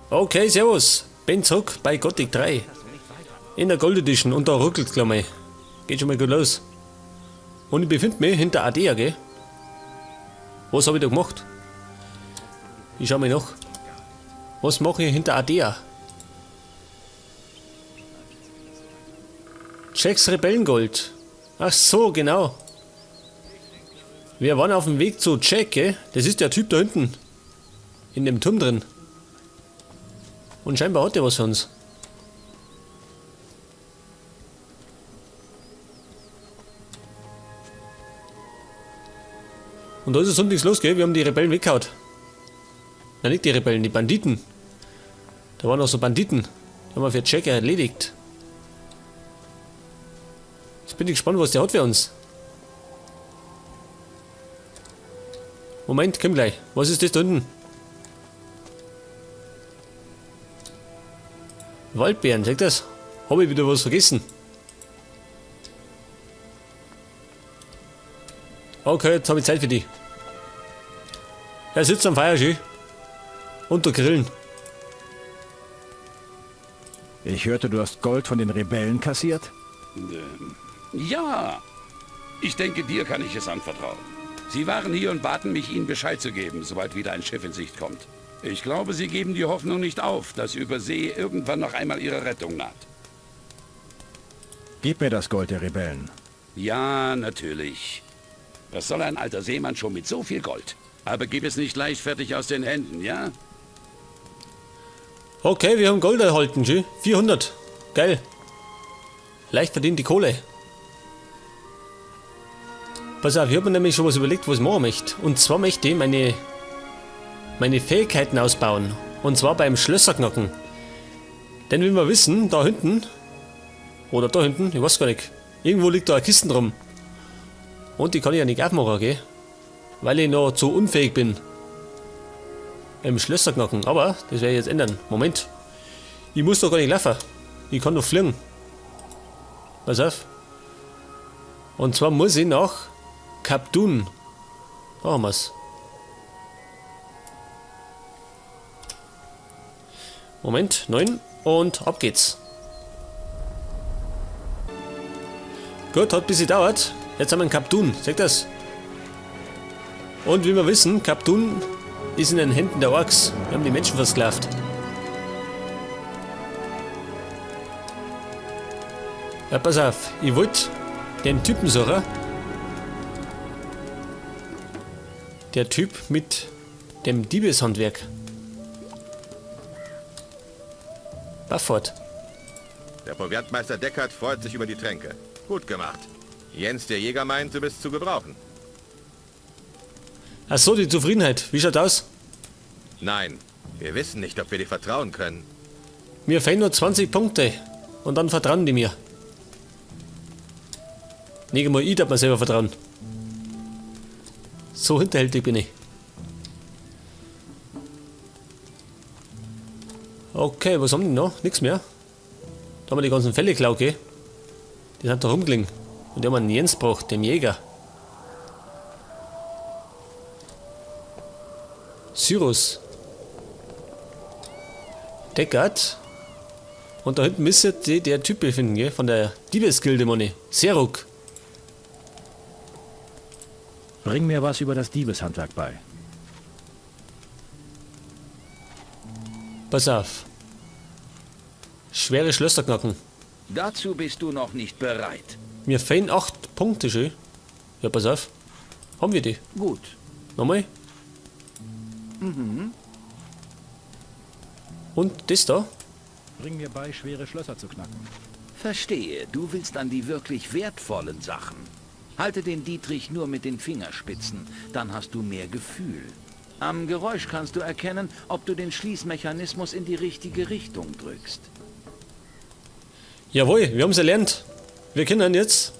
Okay, servus. Bin zurück bei Gothic 3. In der Gold Edition und da ruckelt gleich mal. Geht schon mal gut los. Und ich befinde mich hinter Ardea, gell? Was habe ich da gemacht? Ich schau mal nach. Was mache ich hinter Ardea? Jacks Rebellengold. Ach so, genau. Wir waren auf dem Weg zu Jack, gell? Das ist der Typ da hinten. In dem Turm drin. Und scheinbar hat der was für uns. Und da ist es nichts los, gell? Wir haben die Rebellen weggehauen. Nein, nicht die Rebellen, die Banditen. Da waren noch so Banditen. Die haben wir für Jack erledigt. Jetzt bin ich gespannt, was der hat für uns. Moment, komm gleich. Was ist das da unten? Waldbeeren, seht das? Hab ich wieder was vergessen? Okay, jetzt habe ich Zeit für die. Er sitzt am Feuer, schön. Und der Grillen. Ich hörte, du hast Gold von den Rebellen kassiert? Ja, ich denke, dir kann ich es anvertrauen. Sie waren hier und baten mich, ihnen Bescheid zu geben, sobald wieder ein Schiff in Sicht kommt. Ich glaube, sie geben die Hoffnung nicht auf, dass über See irgendwann noch einmal ihre Rettung naht. Gib mir das Gold der Rebellen. Ja, natürlich. Was soll ein alter Seemann schon mit so viel Gold? Aber gib es nicht leichtfertig aus den Händen, ja? Okay, wir haben Gold erhalten, schön. 400. Geil. Leicht verdient die Kohle. Pass auf, ich hab mir nämlich schon was überlegt, was ich machen möchte. Und zwar möchte ich meine Fähigkeiten ausbauen. Und zwar beim Schlösserknacken. Denn wie wir wissen, da hinten, oder da hinten, ich weiß gar nicht, irgendwo liegt da eine Kiste drum. Und die kann ich ja nicht aufmachen, gell? Weil ich noch zu unfähig bin. Im Schlösserknacken. Aber das werde ich jetzt ändern. Moment. Ich muss doch gar nicht laufen. Ich kann doch fliegen. Pass auf. Und zwar muss ich nach Kaptun. Da haben wir's. Moment, 9 und ab geht's. Gut, hat ein bisschen gedauert. Jetzt haben wir einen Kaptun, seht das? Und wie wir wissen, Kaptun ist in den Händen der Orks. Wir haben die Menschen versklavt. Ja, pass auf, ich wollte den Typen suchen. Der Typ mit dem Diebeshandwerk. Baffert. Der Proviantmeister Deckard freut sich über die Tränke. Gut gemacht. Jens, der Jäger, meint, du bist zu gebrauchen. Ach so, die Zufriedenheit. Wie schaut aus? Nein, wir wissen nicht, ob wir dir vertrauen können. Mir fehlen nur 20 Punkte. Und dann vertrauen die mir. Nicht einmal ich darf mir selber vertrauen. So hinterhältig bin ich. Okay, was haben die noch? Nix mehr. Da haben wir die ganzen Felle geklaut, gell? Die sind da rumgelegen. Und die haben einen Jens gebracht, dem Jäger. Cyrus. Deckard. Und da hinten müsste der Typ befinden, gell? Von der Diebesgilde, Money. Seruk. Bring mir was über das Diebeshandwerk bei. Pass auf. Schwere Schlösser knacken. Dazu bist du noch nicht bereit. Mir fehlen 8 Punkte schon. Ja, pass auf. Haben wir die? Gut. Nochmal? Und das da? Bring mir bei, schwere Schlösser zu knacken. Verstehe, du willst an die wirklich wertvollen Sachen. Halte den Dietrich nur mit den Fingerspitzen, dann hast du mehr Gefühl. Am Geräusch kannst du erkennen, ob du den Schließmechanismus in die richtige Richtung drückst. Jawohl, wir haben's erlernt. Wir können jetzt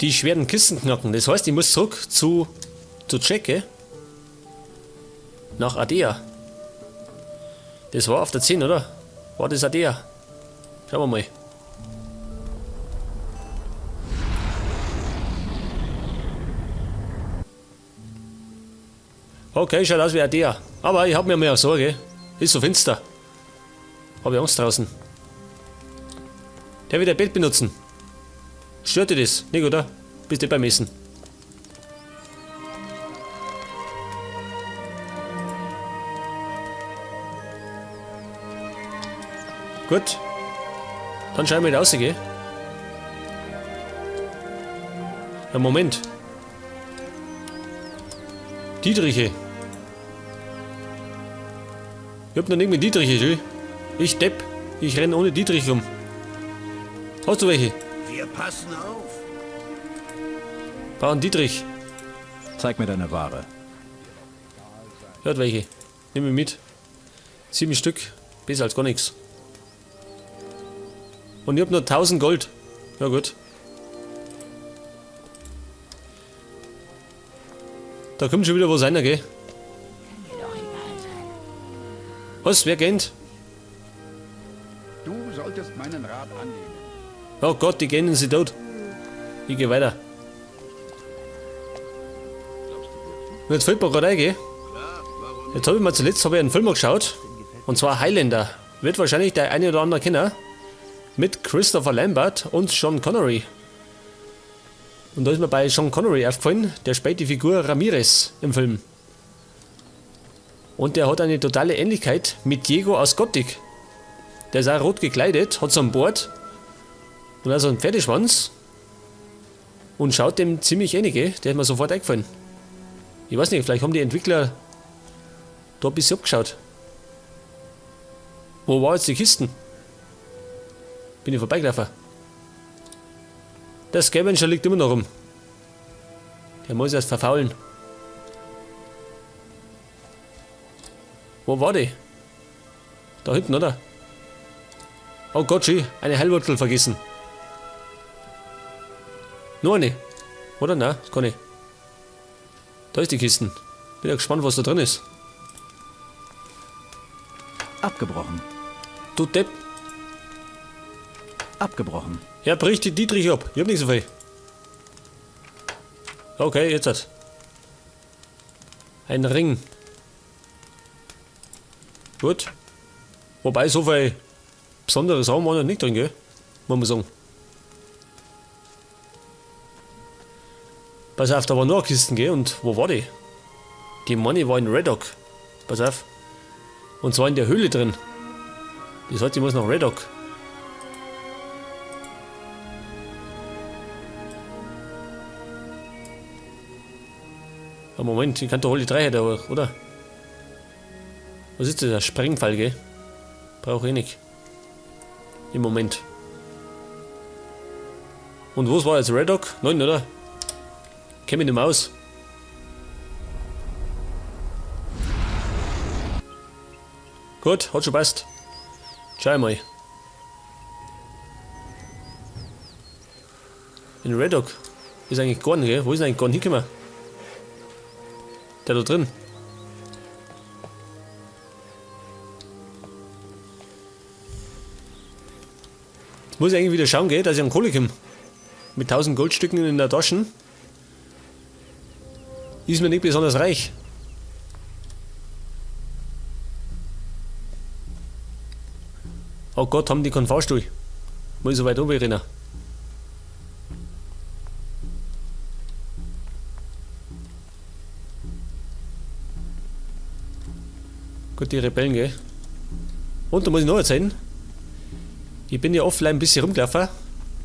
die schweren Kisten knacken. Das heißt, ich muss zurück zu Jack, gell? Nach Ardea. Das war auf der 10, oder? War das Ardea? Schauen wir mal. Okay, schaut aus wie Ardea. Aber ich hab mir mehr Sorge. Ist so finster. Hab ich Angst draußen. Der wird ein Bett benutzen. Stört dir das? Nicht, oder? Bist du beim Essen? Gut. Dann schauen wir wieder raus, gell? Ja, Moment. Dietriche. Ich hab noch nicht mit Dietriche, schön. Ich Depp. Ich renn ohne Dietrich rum. Hast du welche? Wir passen auf. Bauern Dietrich. Zeig mir deine Ware. Er hat welche. Nimm mich mit. 7 Stück. Besser als gar nichts. Und ich hab nur 1000 Gold. Ja gut. Da kommt schon wieder was einer, gell? Was? Wer kennt? Du solltest meinen Rat annehmen. Oh Gott, die kennen sie tot. Ich geh weiter. Und jetzt fällt mir gerade ein, gell? Jetzt hab ich mal zuletzt hab ich einen Film geschaut. Und zwar Highlander. Wird wahrscheinlich der eine oder andere kennen. Mit Christopher Lambert und Sean Connery. Und da ist mir bei Sean Connery aufgefallen, der spielt die Figur Ramirez im Film. Und der hat eine totale Ähnlichkeit mit Diego aus Gothic. Der ist auch rot gekleidet, hat so einen Bart und auch so einen Pferdeschwanz. Und schaut dem ziemlich ähnlich, gell? Der ist mir sofort eingefallen. Ich weiß nicht, vielleicht haben die Entwickler da ein bisschen abgeschaut. Wo war jetzt die Kisten? Bin ich vorbeigelaufen. Der Scavenger liegt immer noch rum. Der muss erst verfaulen. Wo war die? Da hinten, oder? Oh Gott, schön, eine Heilwurzel vergessen. Nur eine. Oder? Nein, das kann ich. Da ist die Kiste. Bin ja gespannt, was da drin ist. Abgebrochen. Du Depp. Abgebrochen. Ja, bricht die Dietrich ab. Ich hab nicht so viel. Okay, jetzt hat's. Ein Ring. Gut. Wobei, so viel besondere Sachen waren noch nicht drin, gell? Muss man sagen. Pass auf, da war noch eine Kiste, gell? Und wo war die? Die Money war in Reddock. Pass auf. Und zwar in der Höhle drin. Das heißt, ich muss nach Reddock. Ja, Moment, ich kann doch alle drei da, oder? Was ist das? Ein Sprengfall, gell? Brauche ich nicht. Im Moment. Und wo war jetzt Reddock? 9, oder? Kenn mich nicht mehr aus. Gut, hat schon passt. Schau mal. In Reddock ist eigentlich Gorn, gell? Wo ist denn eigentlich Gorn hingekommen? Der da drin. Jetzt muss ich eigentlich wieder schauen, gell, dass ich an Kohle komme. Mit 1000 Goldstücken in der Tasche. Ist mir nicht besonders reich. Oh Gott, haben die keinen Fahrstuhl. Muss ich so weit oben rennen. Gut, die Rebellen, gell? Und da muss ich noch erzählen. Ich bin ja offline ein bisschen rumgelaufen,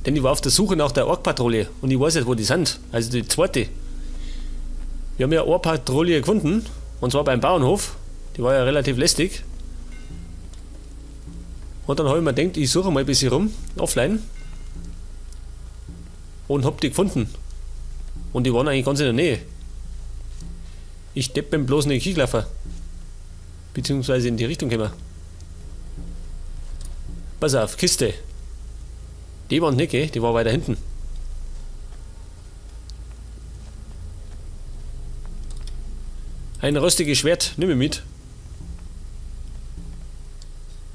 denn ich war auf der Suche nach der Ork-Patrouille und ich weiß nicht, wo die sind. Also die zweite. Wir haben ja Ork-Patrouille gefunden, und zwar beim Bauernhof. Die war ja relativ lästig. Und dann hab ich mir gedacht, ich suche mal ein bisschen rum, offline. Und hab die gefunden. Und die waren eigentlich ganz in der Nähe. Ich depp bin bloß nicht hingelaufen. Beziehungsweise in die Richtung gekommen. Pass auf, Kiste. Die war nicht, gell? Die war weiter hinten. Ein rostiges Schwert, nimm ich mit.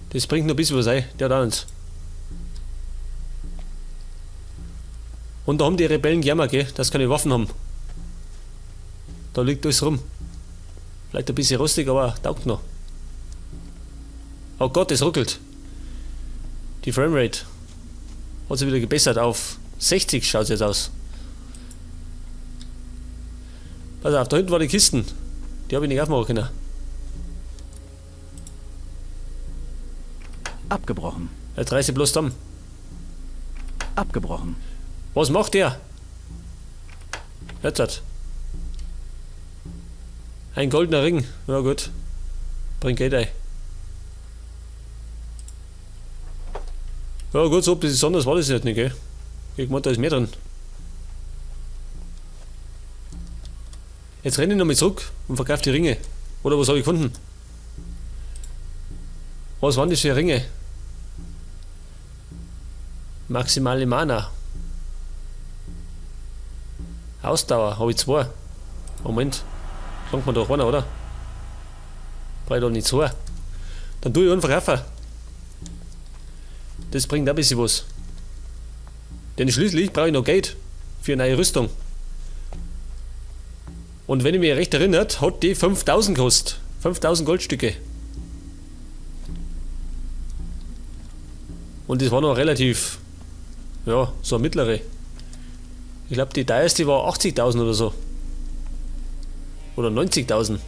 Das bringt noch ein bisschen was ein, der hat auch eins. Und da haben die Rebellen gejammert, gell, dass sie keine Waffen haben. Da liegt alles rum. Vielleicht ein bisschen rostig, aber taugt noch. Oh Gott, es ruckelt. Die Framerate hat sich wieder gebessert auf 60, schaut es jetzt aus. Pass auf, da hinten waren die Kisten. Die habe ich nicht aufmachen können. Abgebrochen. Jetzt reiß ich bloß zusammen. Abgebrochen. Was macht der? Jetzt hat. Ein goldener Ring. Na gut. Bringt Geld ein. Ja gut, so besonders war das jetzt nicht, gell? Ich meinte, da ist mehr drin. Jetzt renne ich nochmal zurück und verkaufe die Ringe. Oder was habe ich gefunden? Was waren das für Ringe? Maximale Mana. Ausdauer, habe ich zwei. Moment. Klangt mir doch einer, oder? Brauche ich doch nicht zwei. Dann tue ich einen verkaufen. Das bringt auch ein bisschen was. Denn schließlich brauche ich noch Geld für eine neue Rüstung. Und wenn ich mich recht erinnert, hat die 5000 gekostet. 5000 Goldstücke. Und das war noch relativ, ja, so eine mittlere. Ich glaube, die teuerste war 80.000 oder so. Oder 90.000.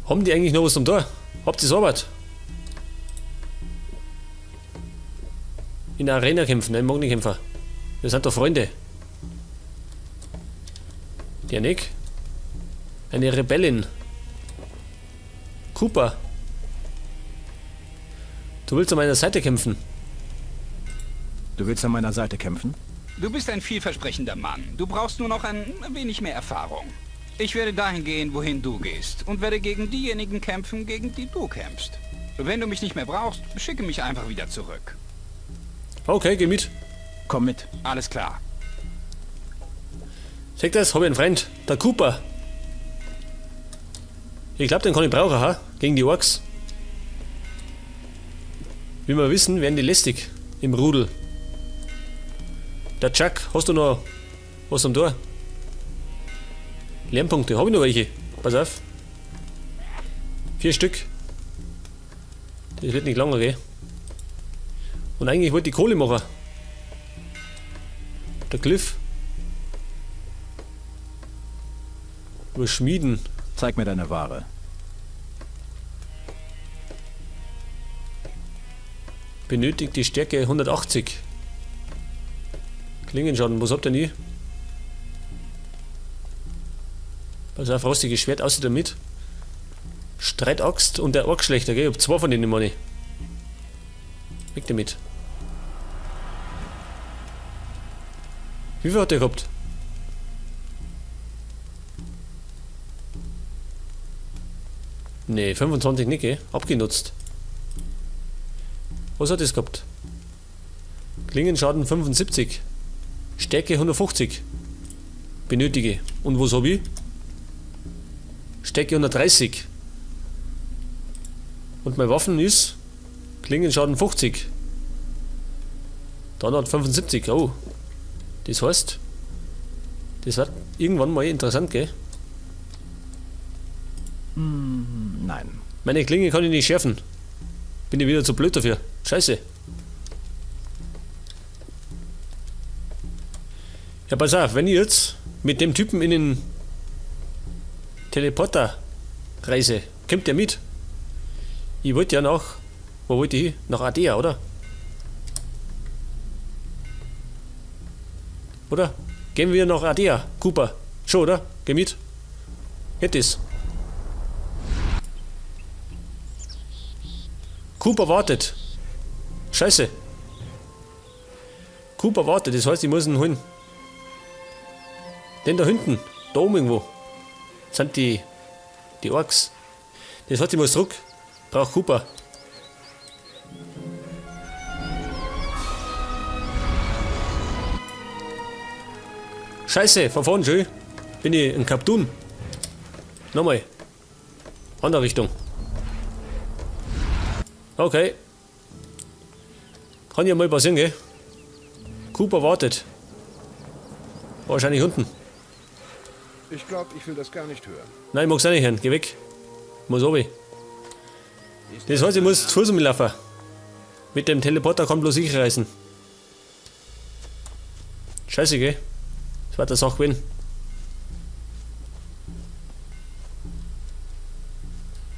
Haben die eigentlich noch was zum Tor? Habt ihr Arbeit? In der Arena kämpfen, nein, mag nicht kämpfen. Wir sind doch Freunde. Der Nick. Eine Rebellin. Cooper. Du willst an meiner Seite kämpfen. Du willst an meiner Seite kämpfen? Du bist ein vielversprechender Mann. Du brauchst nur noch ein wenig mehr Erfahrung. Ich werde dahin gehen, wohin du gehst, und werde gegen diejenigen kämpfen, gegen die du kämpfst. Wenn du mich nicht mehr brauchst, schicke mich einfach wieder zurück. Okay, geh mit. Komm mit. Alles klar. Seht das, hab ich einen Freund. Der Cooper. Ich glaube, den kann ich brauchen, ha? Gegen die Orks. Wie wir wissen, werden die lästig im Rudel. Der Chuck, hast du noch was am Tor? Lernpunkte, hab ich noch welche? Pass auf. 4 Stück. Das wird nicht lange gehen. Und eigentlich wollte ich Kohle machen. Der Cliff. Überschmieden. Zeig mir deine Ware. Benötigt die Stärke 180. Klingenschaden, was habt ihr nie? Pass auf, rostiges Schwert, außer damit. Streitaxt und der Orkschlechter, gell? Ich hab 2 von denen, meine ich. Weg damit. Wie viel hat der gehabt? Ne, 25 nicht, gell? Abgenutzt. Was hat das gehabt? Klingenschaden 75. Stärke 150. Benötige. Und was hab ich? Stärke 130. Und meine Waffen ist Klingenschaden 50. Dann hat 75. Oh. Das heißt, das wird irgendwann mal interessant, gell? Nein. Meine Klinge kann ich nicht schärfen. Bin ich wieder zu blöd dafür. Scheiße. Ja, pass auf, wenn ich jetzt mit dem Typen in den Teleporter reise, kommt der mit? Ich wollte ja nach, wo wollte ich hin? Nach Ardea, oder? Oder? Gehen wir nach Ardea, Cooper. Schon, oder? Geh mit. Geht das? Cooper wartet. Scheiße. Cooper wartet, das heißt, ich muss ihn holen. Den da hinten, da oben irgendwo, sind die Orks. Das heißt, ich muss zurück. Brauch Cooper. Scheiße, verfahren schön. Bin ich ein Kaptun. Nochmal. Andere Richtung. Okay. Kann ja mal passieren, gell? Cooper wartet. Wahrscheinlich unten. Ich glaube, ich will das gar nicht hören. Nein, ich mag's auch nicht hören. Geh weg. Muss runter. Das heißt, ich muss zu Fuß umlaufen. Mit dem Teleporter kann bloß ich reisen. Scheiße, gell? Das war der Sache gewesen.